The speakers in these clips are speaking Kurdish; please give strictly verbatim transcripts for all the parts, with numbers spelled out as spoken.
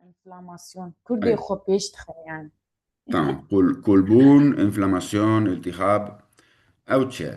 Enflamasyon. Kurdê xwe pêş dixe yani. Tamam. Kul, kulbûn, enflamasyon, îltîhab. Ew çi?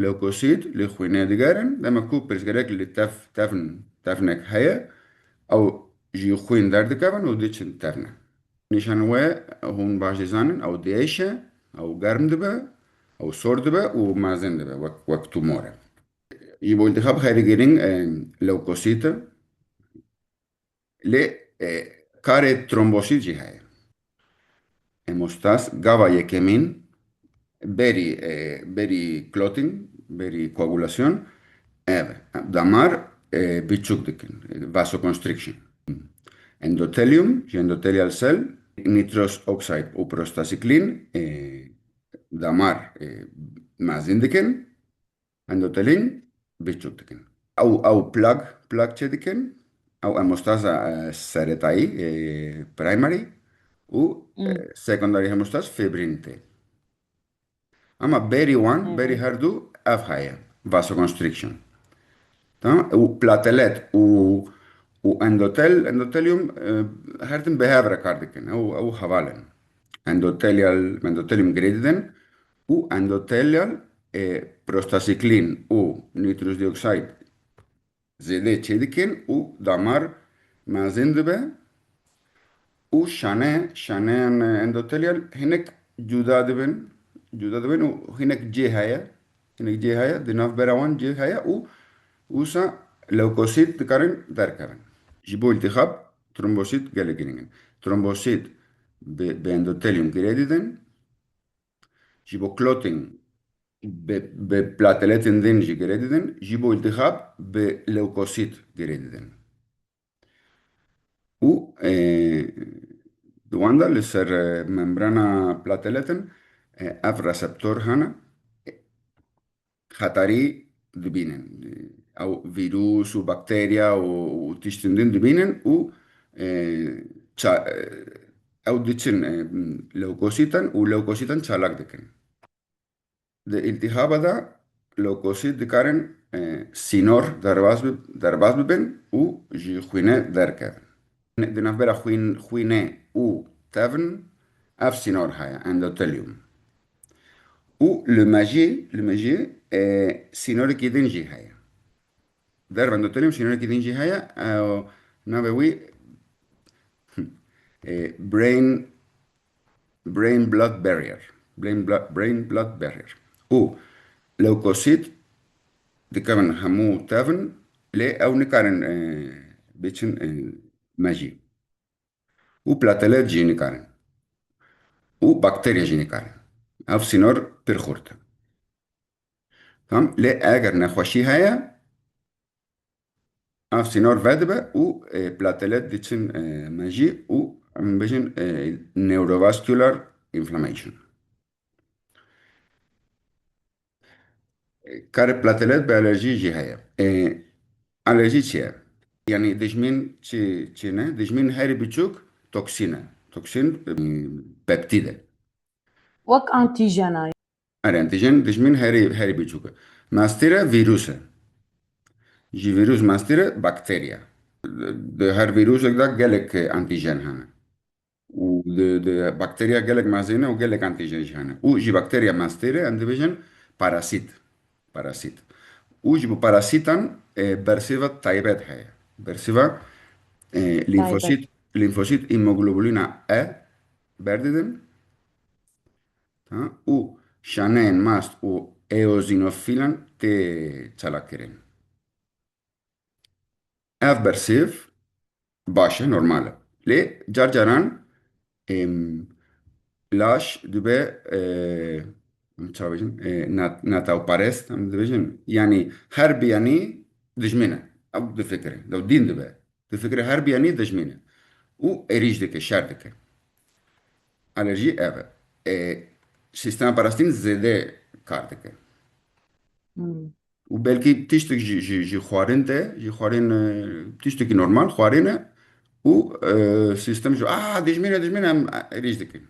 Lewkosît li xwînê digerin. Dema ku pirsgirêk li tef, tefn, tefnek heye, ew ji xwîn derdikevin û diçin tefne. Nîşan we hûn baş dizanin, ew diêş e, ew germ dibe, ew sor dibe û mezin dibe, wek, wek tumor e. Ji bo îltîhab xeyrî girîng, e, lewkosît e. Lê, e, karê trombosît jî heye. Hemostas, gava yekemîn, berî, e, berî clotting, berî koagulasyon, ev e. Damar, e, biçûk dikin, e, vasoconstriction. Endotelium, ji endothelial cell, nitrous oxide û prostasiklîn, e, damar, e, mezin dikin. Endotelîn biçûk dikin. Ew, ew plak, plak çê dikin. Ew hemostaza, e, seretayî, e, primary û, e, secondary hemostaz fibrin tê. Ama berî wan, berî her du ev heye. Vasoconstriction. Tamam? Û platelet û, û endotel, endotelium, e, her tim bi hev re kar dikin. Ew, ew heval in. Endothelial, endotelium girê didin û endothelial, e, prostasiklîn û nitrous dioxide zêde çêdikin û damar mezin dibe û şane, şaneyan endothelial hinek cuda dibin, cuda dibin û hinek cê heye, hinek cê heye, di navbera wan cê heye û wisa lewkosît dikarin derkevin. Ji bo îltîhab trombosît gelek girîng in. Trombosît bi, bi endothelium girê didin, ji bo clotting bi, bi plateletên din jî girê didin, ji bo îltîhab bi lewkosît girê didin. Û, e, di wan de li ser, e, membrana plateletin, e, ev reseptor hene, e, xetarî dibînin. Ew vîrus û bakterya û, û tiştên din dibînin û, e, ça-, e, ew diçin, e, lewkosîtan û lewkosîtan çalak dikin. Di îltîhaba de lewkosît dikarin, e, sînor derbas bi-, derbas bibin û ji xwîne derkevin. Di navbera xwîn-, xwîne û tevn ev sînor heye, endotelium. Û li mejî, li mejî, e, sînorekî din jî heye. Derve endotelium sînorekî din jî heye, e, navê wî, e, brain, brain blood barrier. Brain blo-, brain blood barrier. Û lewkosît dikevin hemû tevin, lê ew nikarin, e, biçin, e, mejî. Û platelet jî nikarin. Û bakterya jî nikarin. Ev sînor pir xurt e. Tamam, lê eger nexweşî heye, ev sînor vedibe û, e, platelet diçin, e, mejî û em bêjin, e, neurovascular inflammation. Karê platelet bi alerjî jî heye. E, alerjî çi ye? Yanî dijmîn çi, çi ne? Dijmîn herî biçûk toksîn e. Toksîn, e, peptîd e. Wek antîjena. Erê, antîjen dijmîn herî, herî biçûk e. Mastîr e, vîrus e. Ji vîrus mastîr e, bakterya. Di her vîrusek de gelek antîjen hene. Û di, di bakterya gelek mezin e û gelek antîjen jî hene. Û ji bakterya mastêrê em dibêjin parasît. Parasît. Û ji bo parasîtan, e, bersîva taybet heye. Bersîva, e, lîmfosît, lîmfosît hemoglobulîna E berdidin. Ha? Û şaneyên mast û eozinofîlan tê çalakkirin. Ev bersîv baş e, normal e. Lê car caran, em, laş dibe, e, em çawa bêjin, e, nat-, natewperest, em dibêjin. Yanî her biyanî dijmin e. Ew difikire. Ew dîn dibe. Difikire her biyanî dijmin e. Û êrîş dike, şer dike. Alerjî ev e. E, sîstema parastîn zêde kar dike. Û belkî tiştek ji, ji, ji xwarin te, ji xwarin, e, tiştekî normal xwarin e û, e, sîstem ji, "A, dijmîn e, dijmîn e," em êrîş dikin.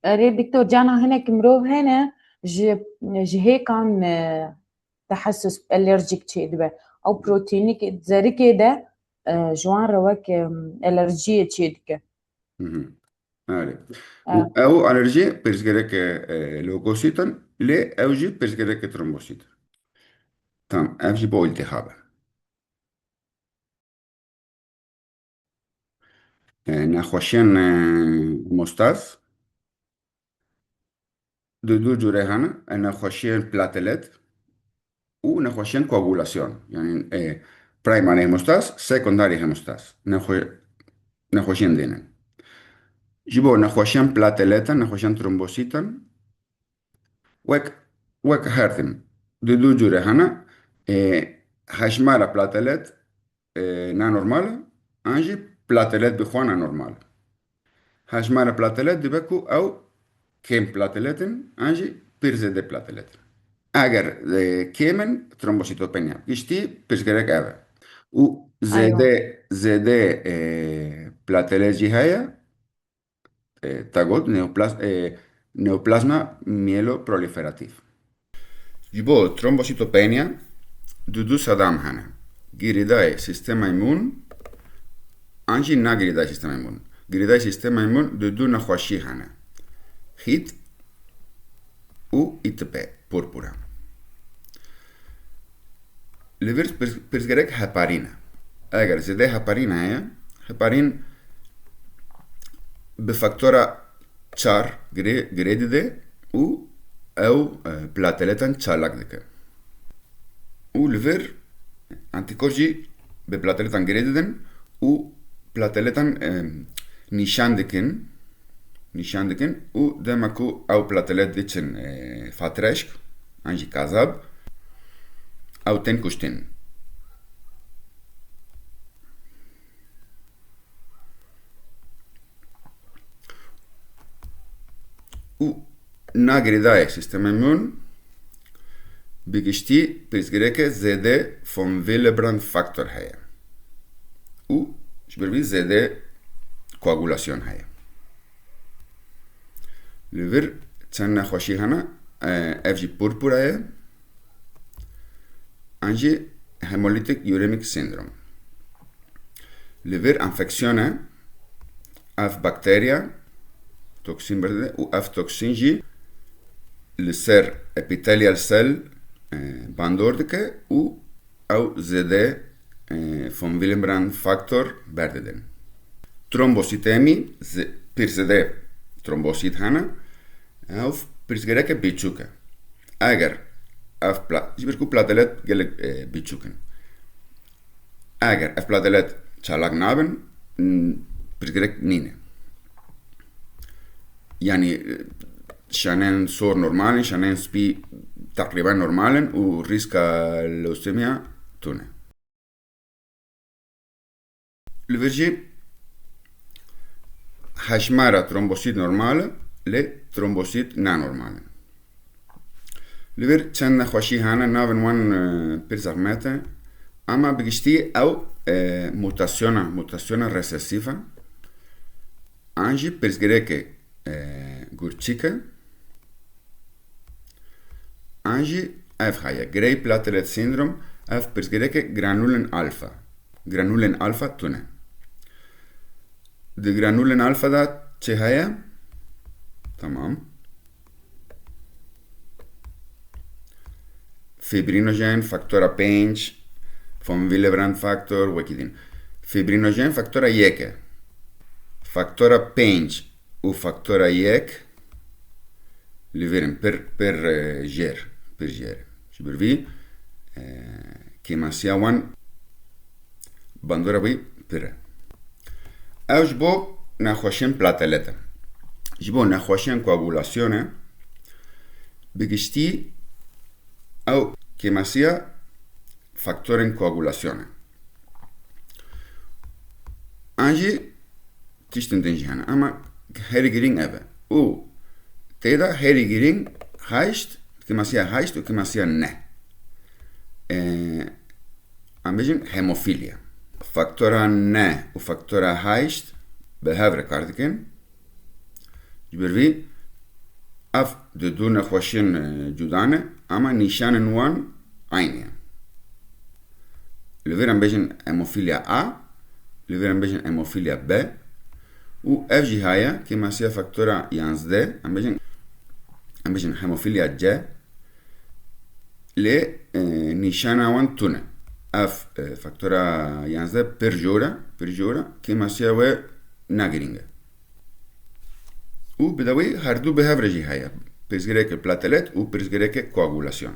Erê, doktor, cana hinek mirov hene ji, ji hêkan, e, tehesus alerjîk çêdibe. Ew proteinîk zerikê de e, ji wan re wek, e, alerjiyê çêdike. Hı hı. Erê. Û ew alerjî pirsgirêkê, e, leukosit in, lê ew jî pirsgirêkê trombosit in. Tamam, ev jî bo îltihab e. E, nexweşiyên, e, hemostaz di du cûrê hene, e, nexweşiyên platelet û nexweşiyên koagulasyon. Yanî, e, primarê hemostaz, sekondarê hemostaz. Nexwe-, nexweşiyên dînin. Ji bo nexweşiyên plateletan, nexweşiyên trombosîtan, wek, wek her tim, di du cûre hene, e, hejmara platelet, e, nanormal e, an jî platelet bi xwe nanormal e. Hejmara platelet dibe ku ew kêm platelet in, an jî pir zêde platelet in. Eger, e, kêm in, trombosîtopenya. Giştî pirsgirêk ev e. Û zêde, zêde, e, platelet jî heye, e, te got, neoplas-, e, neoplasma mieloproliferatif. Ji bo trombosîtopenya di du sedam hene. Girêdayê sîstema îmûn an jî nagirêdayê sîstema îmûn. Girêdayê sîstema îmûn di du nexweşî hene. Xît û îtipe, purpura. Li vir pirs-, pirsgirêk heparîn e. Eger zêde heparîn heye, heparîn bi faktora çar girê, girê dide û ew, e, plateletan çalak dike. Û li vir antîkor jî bi plateletan girê didin û plateletan, e, nîşan dikin, nîşan dikin û dema ku ew platelet diçin, e, fatreşk an jî kazab, ew tên kuştin. Û nagirêdayê sîstemê îmûn bi giştî pirsgirêke zêde von Willebrand faktor heye û ji ber vî zêde koagulasyon heye. Li vir çend nexweşî hene, e, ev jî purpura ye, an jî hemolytic uremic sindrom. Li vir enfeksiyon e, ev bakterya toksîn berdide û ev toksîn jî li ser epithelial cell, e, bandor dike û ew zêde, e, von Willebrand faktor berdidin. Trombosîtemî zi-, pir zêde trombosît hene, ew pirsgirêke biçûk e. Eger ev pla-, ji ber ku platelet gelek, e, biçûk in. Eger ev platelet çalak nabin, n-, pirsgirêk nîne. Yanî, e, şanên sor normal in, şanên spî teqrîben normal in û rîska lewsemiya tune. Li vir jî hejmara trombosît normal e, lê trombosît nanormal in. Li vir çend nexweşî hene, navên wan, e, pir zehmet e. Ama bi giştî ew, e, mutasyona, mutasyona resesîf e. An jî pirsgirêkê, e, gurçik e. An jî ev heye. Grey platelet sindrom, ev pirsgirêkê granulên alfa. Granulên alfa tune. Di granulên alfa de çi heye? Tamam. Fibrinojen, faktora pênc, von Willebrand faktor, wekî din. Fibrinojen faktora yek e. Faktora pênc û faktora yek li vir in pir, pir, e, jêr, pir jêr. Ji ber vî, e, kêmasiya wan bandora wî pir e. Ew ji bo nexweşiyên platelet e. Ji bo nexweşiyên koagulasyonê, bi giştî ew kêmasiya faktorên koagulasyonê. An jî tiştên din jî hene. Ama herî girîng ev e. Û tê de herî girîng heşt, kêmasiya heşt û kêmasiya neh. Ee, em bêjin hemofîlya. Faktora neh û faktora heşt bi hev re kar dikin. Ji ber vî ev di du nexweşiyên, e, cuda ne, ama nîşanên wan aynî ye. Li vir em bêjin hemofîlya A, Li vir em bêjin hemofîlya B û ev jî haya kêmasiya faktora yanzdeh, em bêjin, em bêjin hemofîlya C, lê, e, nîşana wan tune. Ev, e, faktora yanzdeh pir jor e, pir jor e, kêmasiya we ne girîng e. Û bi dawî herdu bi hev re jî heye. Pirsgirêkê platelet û pirsgirêkê koagulasyon.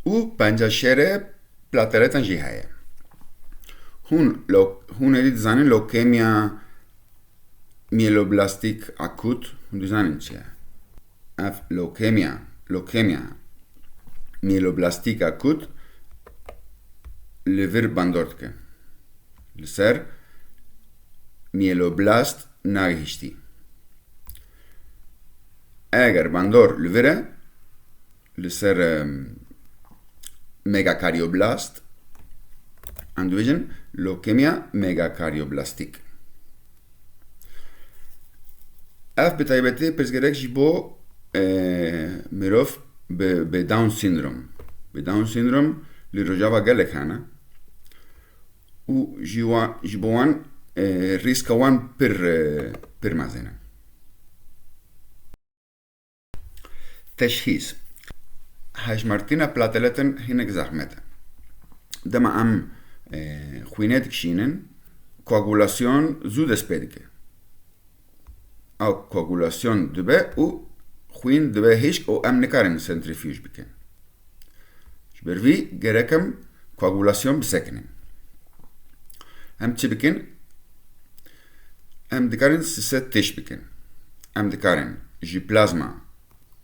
Û penca şere plateletan jî heye. Hûn lo-, hûn êdî dizanin lokemya mieloblastik akut, hûn dizanin çi ye? Ev lokemya, lokemya mieloblastik akut li vir bandor dike. Li ser mieloblast nagihiştî. Eger bandor li vir e, li ser, em, megakaryoblast, em dibêjin lokemya megakaryoblastîk. Ev bi taybetî pirsgirêk ji bo, e, mirov bi, bi Down sindrom. Bi Down sindrom li Rojava gelek hene. Û ji wa-, ji bo wan, e, rîska wan pir, e, pir mezin e. Teşhîs. Hejmartina plateletin hinek zehmet e. Dema em, e, xwînê dikişînin, koagulasyon zû dest pê dike. Ew koagulasyon dibe û xwîn dibe hişk û em nikarin sentrifuj bikin. Ji ber vî gerek em koagulasyon bisekinin. Em çi bikin? Em dikarin sise tişt bikin. Em dikarin ji plazma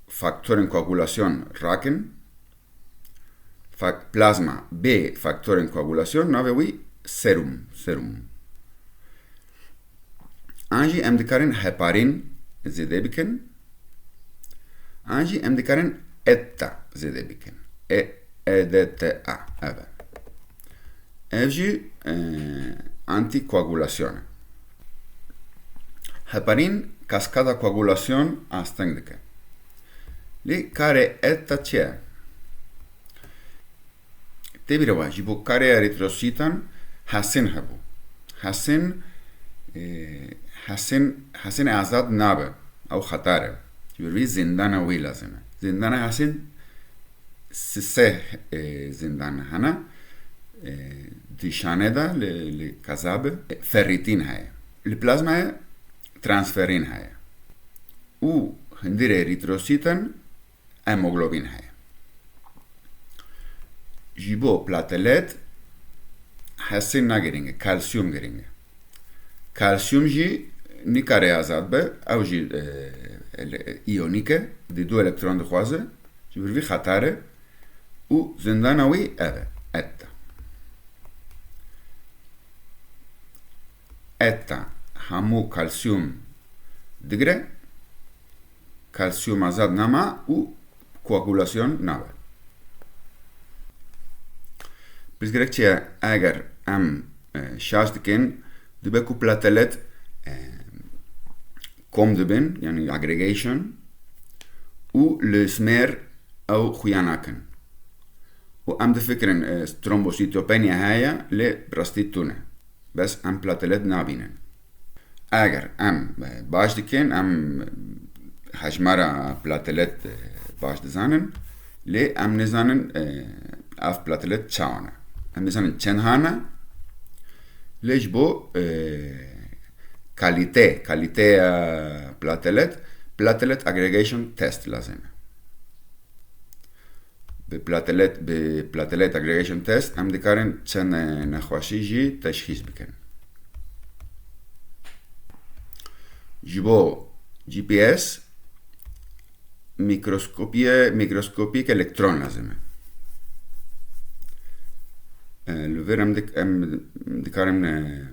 faktorên koagulasyon rakin. Fak-, plazma bê faktorên koagulasyon navê wî serum, serum. An jî em dikarin heparîn zêde bikin. An jî em dikarin etta zêde bikin. E, E D T A, ev e. Ev jî, e, antikoagulasyon e. Heparîn kaskada koagulasyon asteng dike. Lê karê etta çi ye? Tê bîra we, ji bo karê eritrosîtan hesin hebû. Hesin, e, hesin, hesin azad nabe. Ew xetar e. Ji ber vî zindana wî lazim e. Zindana hesin sisê, e, zindan hene. E, di şanê de li, li qezabê ferrîtîn heye. Li plazmayê transferîn heye. Û hundirê eritrosîtan hemoglobîn heye. Ji bo platelet hesin ne girîng e, kalsiyum girîng e. Kalsiyum jî nikare azad be, ew jî, e, ele-, îyonîk e, di du elektron dixwaze, ji ber vî xetar e û zindana wî ev e, etta. Etta hemû kalsiyum digre, kalsiyum azad nama û koagulasyon nabe. Pirsgirêk çi ye? Eger em, e, şaş dikin, dibe ku platelet, e, kom dibin, yani aggregation, û li smêr ew xuya nakin. Û em difikirin, e, trombosîtopeniya heye, lê bi rastî tune. Bes em platelet nabînin. Eger em, e, baş dikin, em hejmara platelet, e, baş dizanin, lê em nizanin, e, ev platelet çawa ne. Em nizanin çend hane, lê ji bo, e, kalîte, kalîteya platelet, platelet aggregation test lazim e. Bi platelet, bi platelet aggregation test em dikarin çend, e, nexweşî jî teşxîs bikin. Ji bo G P S mîkroskopiyê, mîkroskopiyeke elektron lazim e. E, li vir em dik-, em dikarin, e,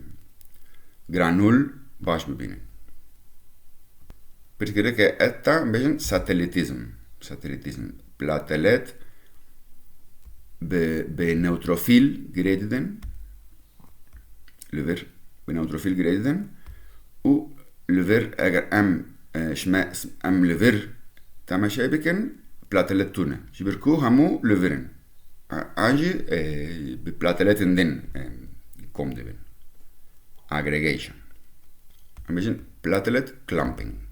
granûl baş bibînin. Pirsgirêke etta, em bêjin satelîtîzm. Satelîtîzm. Platelet bi, bi neutrofîl girê didin. Li vir bi neutrofîl girê didin. Û li vir eger em, e, şime, em li vir temaşe bikin, platelet tune. Ji ber ku hemû li vir in. A-, an jî, e, bi plateletên din, e, kom dibin. aggregation. Em bêjin platelet clumping.